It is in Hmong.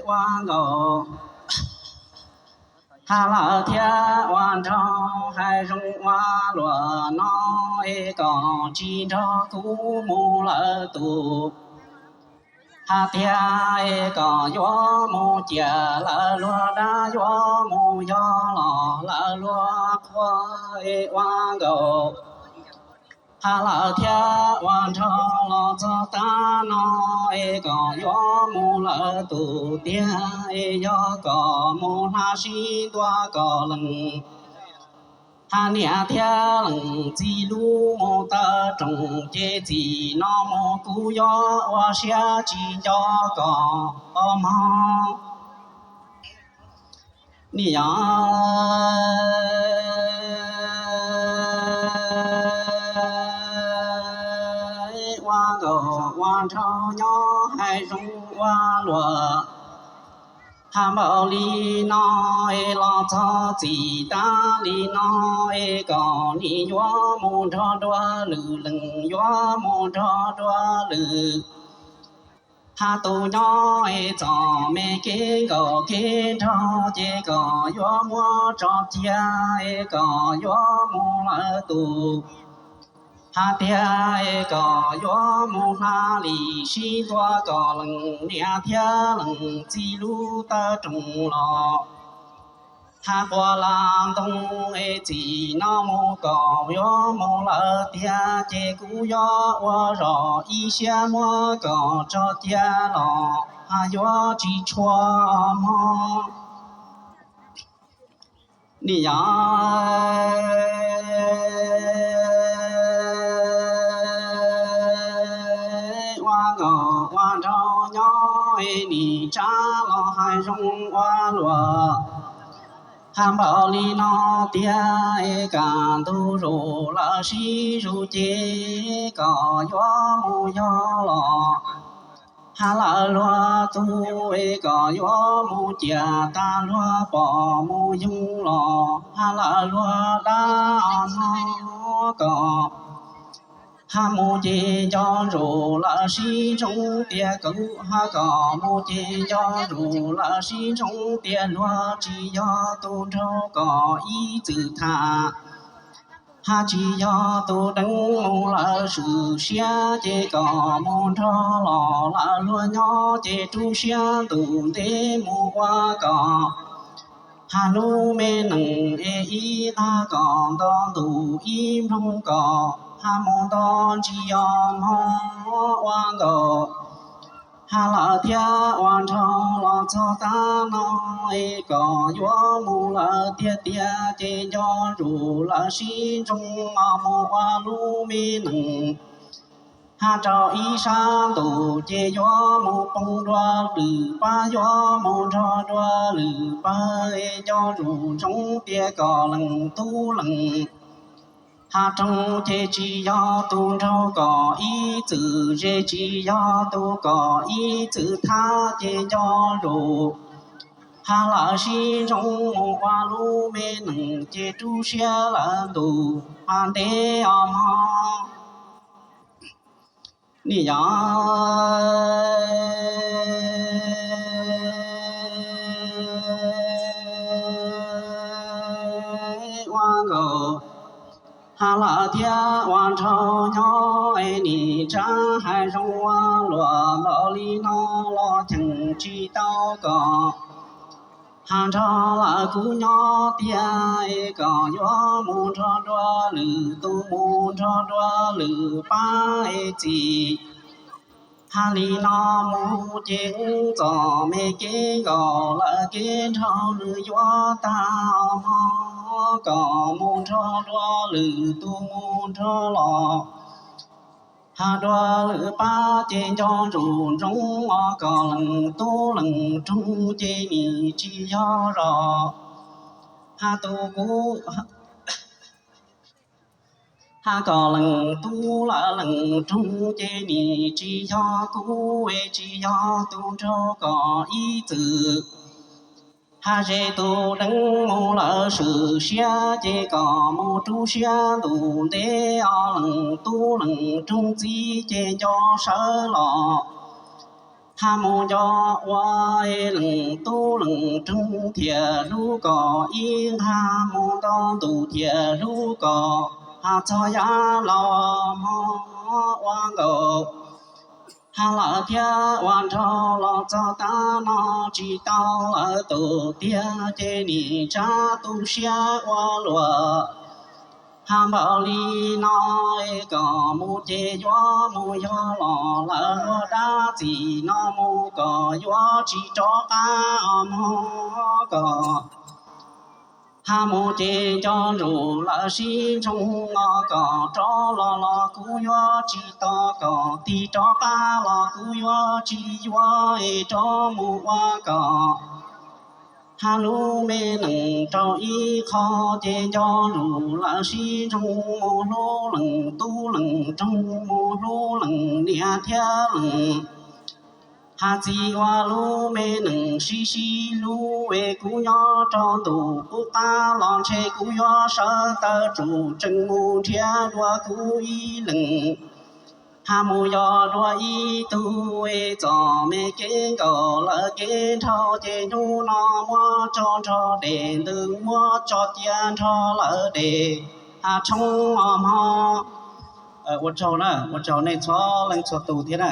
ua nkaus. Hab lawv thiab ua nraug hais zoo ua luam no es kom tsis nrog kuv mus lawv tus. Hab tias es kom yuav mus ciam lawv luag dab, yuav mus yog los lawv luag qhua es ua nkaus. Hab lawv thiab ua nraug los txog tag no es kom yuav mus lawv tus tiag es yog kom mus hla sib ntua kom lees. Hab niam thiab lees txiv lub mus taw roos ces txij no mus kuv yuav ua siab tsis nco kom mog. Nim yog ua nkaus ua nraug nyob hais zoo ua luam. Hab npaum li no es los txog txij tag li no es kom nim yuav mus nrog dua lwm, lees yuav mus nrog dua lwm. Hab tus nyob es txom me kev nkaum kev nraug ces kom yuav muab tso cia es kom yuav mus lawv tus. Hab tias es kom yuav mus hla li sib ntua kom lees, niam thiab lees txiv lub taw roos los. Hab quas las ntoo es txij no mus kom yuav mus lawv tiag ces kuv yuav ua zog ib siab muab kom tso cia los hab yuav tsis tshua mog. Nim yog ua nkaus ua nraug nyob es nim tsab los hais zoo ua luam. Hab npaum li no tiag es kaj ntug zus lawv sib zus ces kom yuav mus yog los. Hab lawv luag tug es kom yuav mus ciam tag luag pom mus yoog los hab lawv luag dab mog kom. Hab mus ces nco ntsoov lawv sib ntsoov tiag kawg, hab kom mus ces nco ntsoov lawv sib ntsoov tiag, luag tsis yog tus nraug kom ib txwm tham. Hab tsis yog tus deev mus lawv swm siab ces kom mus nrog los lawv luag nyob ces rub siab ntuj ntev mus ua kom. Hab lub me nees es ib tag kom nto ntuj ib nploog kom hab mus nto ntsis os mog ua nkaus. Hab lawv thiab ua nraug los txog tag no es kom yuav mus lawv tiag tiag ces nco ntsoov lawv sib ntsoov os mus ua lub me nees. Hab rau ib sab ntuj ces yuav mus poob dua lwm pab, yuav mus nrog dua lwm pab es nco ntsoov ntsoov tiag kom lees tub lees. Hab roog ces tsis yog tus nraug kom ib txwm ze, tsis yog tus kom ib txwm thab ces nco ntsoov. Hab lawv sib ntsoov mus ua lub me nees ces rub siab lawv ntuj hab ntev os mog. Nim yog ua nkaus hab lawv thiab ua nraug nyob es nim tsab hais zoo ua luam npaum li no los cheem tsis tau kom hab nrog lawv kuv nyob tiag es kom yuav mus nrog dua lwm tus, mus nrog dua lwm pab es txij hab li no mus ces txom me kev nkaus lawm, kev nraug nws yuav tag os mog kom mus nrog dua lwm tus, mus nrog los hab dua lwm pab ces nco ntsoov ntsoov os kom lees tub lees roog ces nim tsis yog zos hab tus kuv hab kom lees tub lawm lees roog ces nim tsis yog kuv es tsis yog tus nraug kom ib txwm hab ze tus deev mus lawv swm siab ces kom mus rub siab ntuj ntev os lees tub lees roog txij ces nco sawv los Hab mus nco ua leej tub leej roog thiaj hlub kom ib nqag mus nto ntuj thiaj hlub kom hab txog yav los hmo ua nkaus. Hab lawv thiab ua nrog los txog tav no tsis tau lawv tus tiag ces nim tsa tu siab ua luaj. Hab npaum li no kom mus ces yuav mus yog los lawv luag dab txim no mus kom yuav tsis rov qab os mog kom. Hab mus ces nco ntsoov lawv sib ntsoog os kom rov los los kuv yuav tsis tos kom tig rov qab los kuv yuav tsis yuav es rov mus ua kom. Hab lub me neej rau ib qho ces nco ntsoov lawv sib ntsoog mus hlub leej tub leej roog mus hlub leej niam thiab leej. Hab txiv ua lub me neej sib sib hlub es kuv nyob rau ntuj qub qab los ntshe kuv yuav sawv tawm tsum tseem mus nrhiav dua kuv ib leeg. Hab mus yog dua ib tug es txom me kev nkaus lawv kev nrhau ces hnub no muab tso nrho dej ntws muab tso cia nrho lawv dej. Hab tshoob os mog. Ua tsaug na, ua tsaug nej txhua leej txhua tus thiab na.